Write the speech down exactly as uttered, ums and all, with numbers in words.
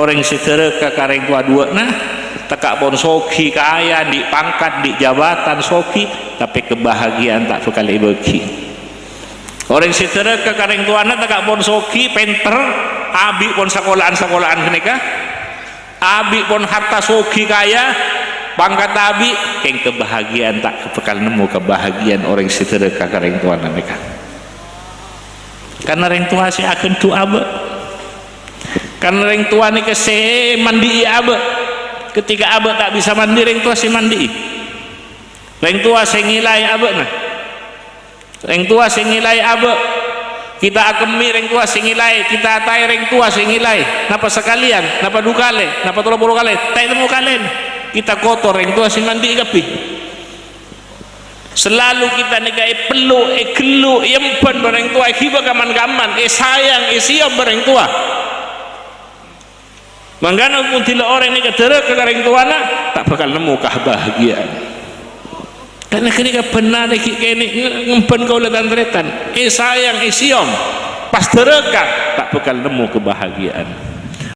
Orèng sè dhârâka ka rèng towa duwâ'na, tekka' pon soghi, kaya, andi' pangkat, andi' jabatan, soghi, tapè kabahagiya'an ta' bhâkal èbâghi. Orèng sè dhârâka ka rèng towana tekka' pon soghi, pènter, abi' pon sakola'an-sakola'an ghânèka, abi' pon harta, soghi, kaya, pangkat abi', kèng kabahagiya'an ta' bhâkal nemmo kabahagiya'an orèng sè dhârâka ka rèng towana nèka. Karna rèng towa sè aghândhu' abâ'. Karna rèng towa nèka sè mandi'i abâ'. Ketika abâ' ta' bisa mandi, rèng towa sè mandi'i. Rèng towa sè ngèlaè abâ'na. Rèng towa sè ngèlaè abâ'. Kita akemmè, rèng towa sè ngèlaè. Kita ataè, rèng towa sè ngèlaè. Napa sakalèyan? Napa du kalè? Napa tello polo kalè? Ta' ètemmo kalèna. Kita kotor, rèng towa sè mandi'i kabbhi. Selalu kita nèka èpellu', èghellu', èemban bân rèng towa, èghibâ ka man-kamman, èsayang, èsèyom bân rèng towa. Mangkana mon dhila orèng nèka dhârâka ka rèng towana, ta' bhâkal nemmo kabahagiya'an. Karna ghânèka bhender ghi' kènè' nge-, ngemban kaulâ tan-tarètan. Èsayang, èsèyom, pas dhârâka, ta' bhâkal nemmo kabahagiya'an.